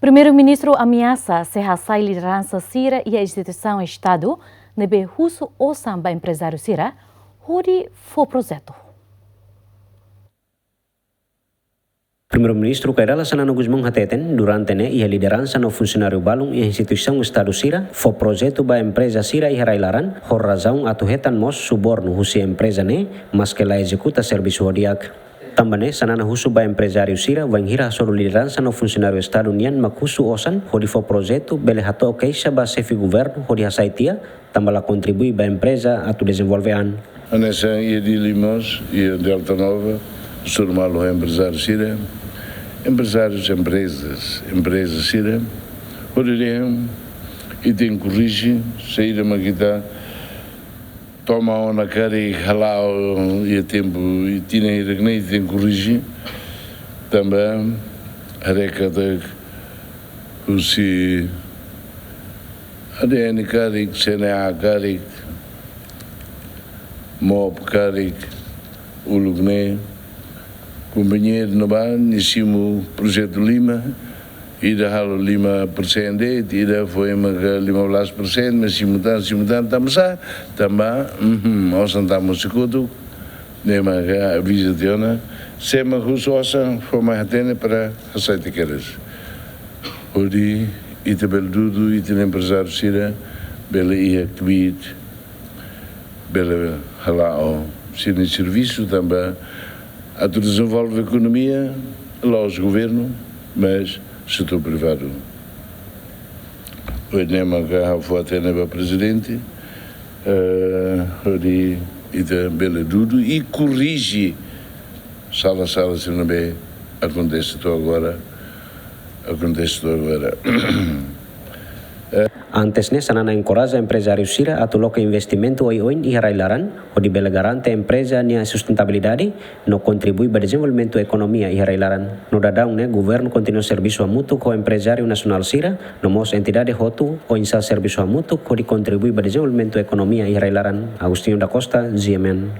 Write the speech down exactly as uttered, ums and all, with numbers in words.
Primeiru-Ministru ameasa se hasai lideransa sira iha instituisaun Estadu ne'ebé husu osan ba emprezáriu sira hodi fó projetu. Primeiru-Ministru Kay Rala Xanana Gusmão hateten, durante ne'e iha lideransa no funsionáriu balun iha instituisaun Estadu sira fó projetu ba empreza sira iha rai-laran, ho razaun atu hetan mós subornu husi empreza ne'e, maske la ezekuta servisu ho di'ak. Tanba ne'e, Xanana husu ba emprezáriu sira, wainhira hasoru lideransa no funsionáriu Estadu nian mak husu osan hodi fó projetu, bele hato'o keixa ba xefe governu hodi hasai tiha, tanba la kontribui ba empreza atu dezenvolve an. Hanesan iha Dili mós, iha Delta Nova, hasoru malu ho emprezáriu sira, emprezárius, emprezas, empreza sira, hodi dehan, ita tenke korrije, saida mak ita toma ona karik, hala'o iha tempu, iha tinan hirak ne'e ita tenke korrije, tanba haree katak husi A D N karik, C N A karik, MOP karik, uluk ne'e, kompañia ne'ebá, nia simu projetu lima, ida halo lima persen de'it, ida foin maka lima belas persen, mas simu tan, simu tan, tanba sá, tanba, uhum, osan tama husi kotuk, ne'e maka aviza tiha ona, sé mak husu osan, fó mai hatene para hasai tiha kedas. Hodi ita bele dudu, ita-nia emprezáriu sira, bele iha kbiit, bele hala'o sira-nia servisu tanba atu dezenvolve ekonomia, la'ós governu, mas setór privadu. Ohin ne'e maka ha'u fó hatene ba prezidente, eh, hodi ita bele dudu i korrije sala-sala sira ne'ebé akontese to'o agora, akontese to'o agora. Antes ne'e, Xanana enkoraja emprezáriu sira atu loke investimentu oioin iha rai-laran, hodi bele garante empreza nia sustentabilidade, no kontribui ba dezenvolvimentu ekonomia iha rai-laran. No daudaun ne'e, governu kontinua servisu hamutuk ho emprezáriu nasionál sira, no mós entidade hotu, oinsá servisu hamutuk hodi kontribui ba dezenvolvimentu ekonomia iha rai-laran. Agostinho da Costa, G M N.